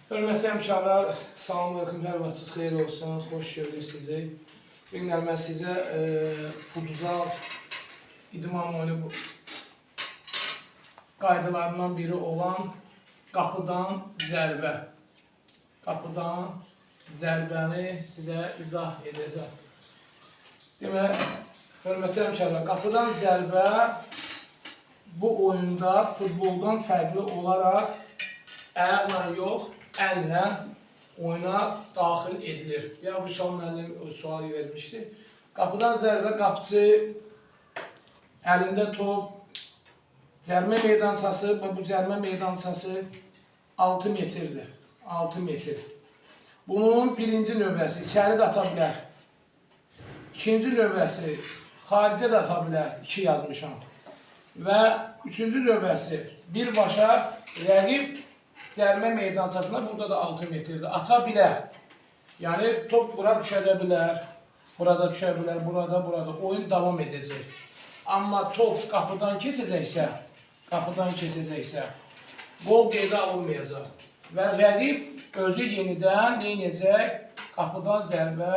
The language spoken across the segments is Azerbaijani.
Hörmətli həmkarlar, salam aleyküm, hər vaxtınız xeyir olsun, xoş gördük sizi. Bu günlər mən sizə futzal idman oyunu qaydalarından biri olan qapıdan zərbə. Qapıdan zərbəni sizə izah edəcəm. Demək, hörmətli həmkarlar, qapıdan zərbə bu oyunda futboldan fərqli olaraq ayaqla yox, əllə oyuna daxil edilir. Ya Vüsal müəllim o sual vermişdi. Qapıdan zərbə, qapıçı əlində top, cərmə meydançası və bu cərmə meydançası 6 metrdir. 6 metr. Bunun birinci növbəsi içəri də ata bilər. İkinci növbəsi xaricə də ata bilər. 2 yazmışam. Və üçüncü növbəsi birbaşa rəqib cərmə meydançasına, burada da 6 metrdir, ata bilər. Yəni top bura düşə də bilər, burada düşə bilər, burada, burada. Oyun davam edəcək. Amma top qapıdan keçəcəksə, qapıdan keçəcəksə, qol qeydə alınmayacaq. Və rəqib özü yenidən nə edəcək? Qapıdan zərbə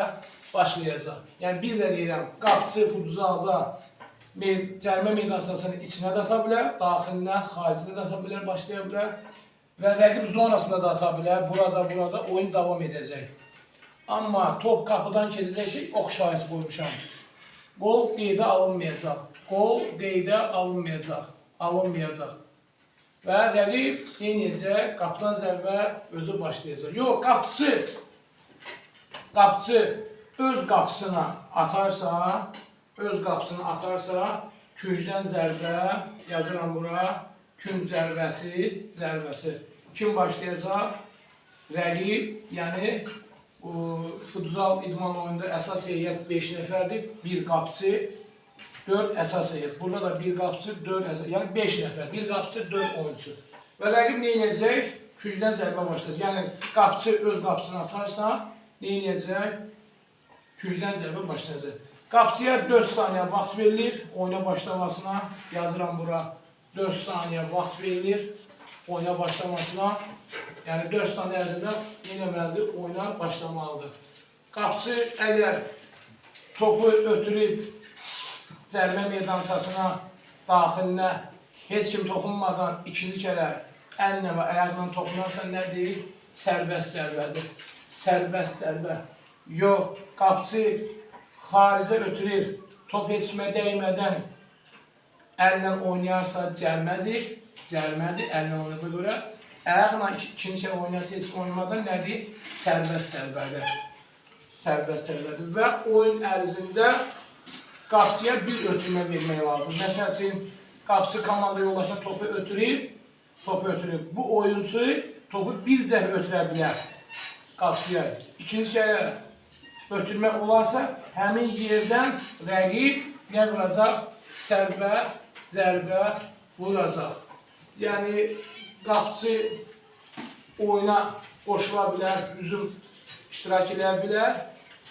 başlayacaq. Yəni bir də deyirəm, qapıçı futzalda cərmə meydançasının içinə də ata bilər, daxilinə, xaricinə də ata bilər, başlaya bilər və rəqib zonasına da ata bilər. Burada, burada oyun davam edəcək. Amma top qapıdan keçəcəksə, ox işarəsi qoymuşam. Qol qeydə alınmayacaq. Qol qeydə alınmayacaq. Alınmayacaq. Və rəqib nə edəcək? Qapıdan zərbə özü başlayacaq. Yox, qapıçı öz qapısına atarsa, öz qapısına atarsa, küncdən zərbə yazıram bura. Künc zərbəsi, zərbəsi. Kim başlayacaq? Rəqib, yəni o futzal idman oyunda əsas heyət 5 nəfərdir. Bir qapıçı, 4 əsas heyət. Burada da bir qapıçı, 4 əsas, yəni 5 nəfər. Bir qapıçı, 4 oyunçu. Və rəqib nə edəcək? Küncdən zərbə başlayacaq. Yəni qapıçı öz qapısına atarsa, nə edəcək? Küncdən zərbə başlayacaq. Qapıçıya 4 saniyə vaxt verilir oyuna başlamasına. Yazıram bura, 4 saniyə vaxt verilir oyuna başlamasına. Yəni 4 saniyə ərzində nə etməlidir? Oyuna başlamalıdır. Qapıçı əgər topu ötürüb cərmə meydançasına daxilinə heç kim toxunmadan ikinci kərə əllə və ayaqla toxunarsa nədir? Sərbəst zərbədir. Sərbəst zərbə. Yox, qapıçı xaricə ötürür. Top heç kimə dəymədən əllə oynayarsa cərmədir. Cərmədir əllə oynadığı görə. Ayaqla ikinci kərə oynayarsa heç kim oynamadan nədir? Sərbəst zərbədir. Sərbəst zərbədir. Və oyun ərzində qapıçıya bir ötürmə vermək lazım. Məsəl üçün, qapıçı komanda yoldaşına topu ötürüb, topu ötürüb. Bu oyunçu topu bir dəfə ötürə bilər qapıçıya. İkinci kərə ötürmə olarsa, həmin yerdən rəqib nə vuracaq? Sərbəst zərbə vuracaq. Yəni qapıçı oyuna qoşula bilər, hücum iştirak edə bilər.